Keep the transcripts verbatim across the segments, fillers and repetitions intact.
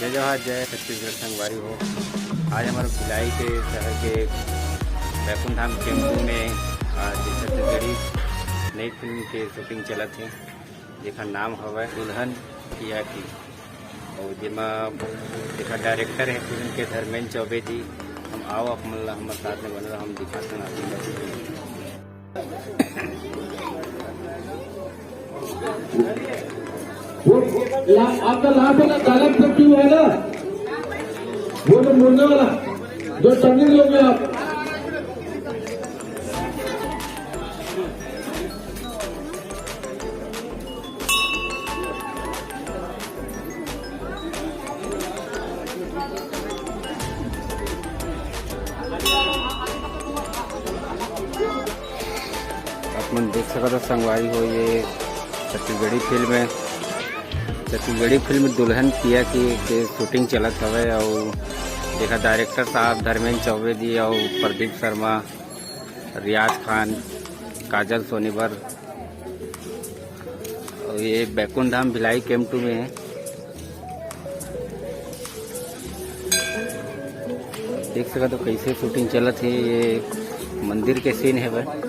जय जोहार, जय छत्तीसगढ़ संगवारी हो। आज हमर भिलाई के शहर के बैकुंठ धाम टेम्पू में आज छत्तीसगढ़ी नई फिल्म के शूटिंग चलत हे, जेकर नाम हवय दुल्हन पिया की। अउ जेमा जेकर डायरेक्टर हे फिल्म के धर्मेंद्र चौबे जी। हम आओ आप मन ला हमर साथ में बने रहो, हम दिखाते हैं आपको। वो ला-, आपका लास्ट वाला डायलॉग जब क्यों है ना, वो जो मुड़ने वाला, जो टंगड़ी लोग हैं आप। आप मन देख सकत हो संगवारी हो, ये छत्तीसगढ़ी फिल्म है। छत्तीसगढ़ी फिल्म दुल्हन पिया की के शूटिंग चलत हवय। अउ देखा डायरेक्टर साहब धर्मेंद्र चौबे जी अउ प्रदीप शर्मा, रियाज खान, काजल सोनीवर, अउ ये बैकुंठ धाम भिलाई कैंप टू में है। देख सकत हो कैसे शूटिंग चलत हे। ये मंदिर के सीन है भाई।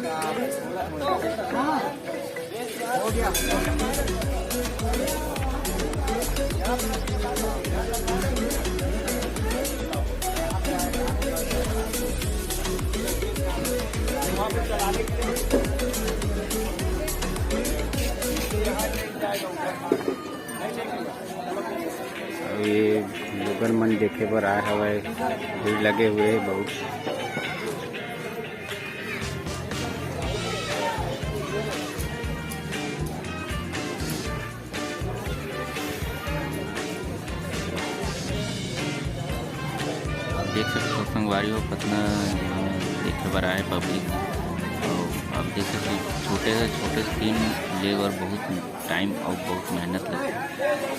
ये लोगन मन देखे बर आए हवय, भीड़ लगे हुए हे बहुत। देख सकते हो संगवारी हो, कितना देखे बर आए पब्लिक। और आप देख सकते हो, छोटे से छोटे सीन ले बर बहुत टाइम और बहुत मेहनत लगथे,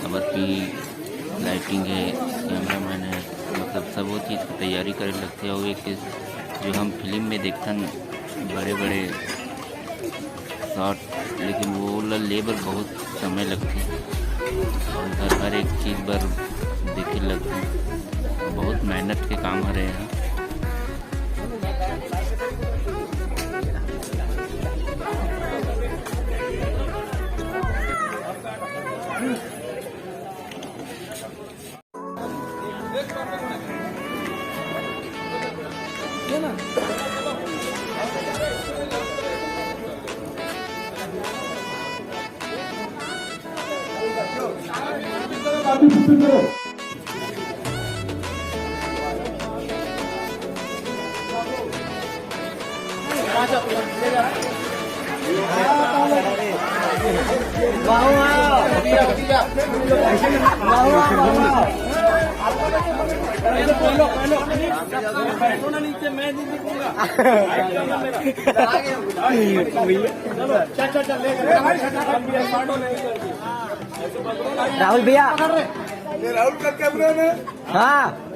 काबर कि लाइटिंग है, कैमरामैन है, मतलब सब वो चीज़ की तैयारी करे लगथे। और एक जो हम फिल्म में देखथन बड़े बड़े शॉट, लेकिन वो ला ले बर बहुत समय लगथे। और हर, हर एक चीज़ बर देखे लगथे, बहुत मेहनत के काम हरे यहाँ। राहुल भैया। ये राहुल का कैमरा है। हाँ।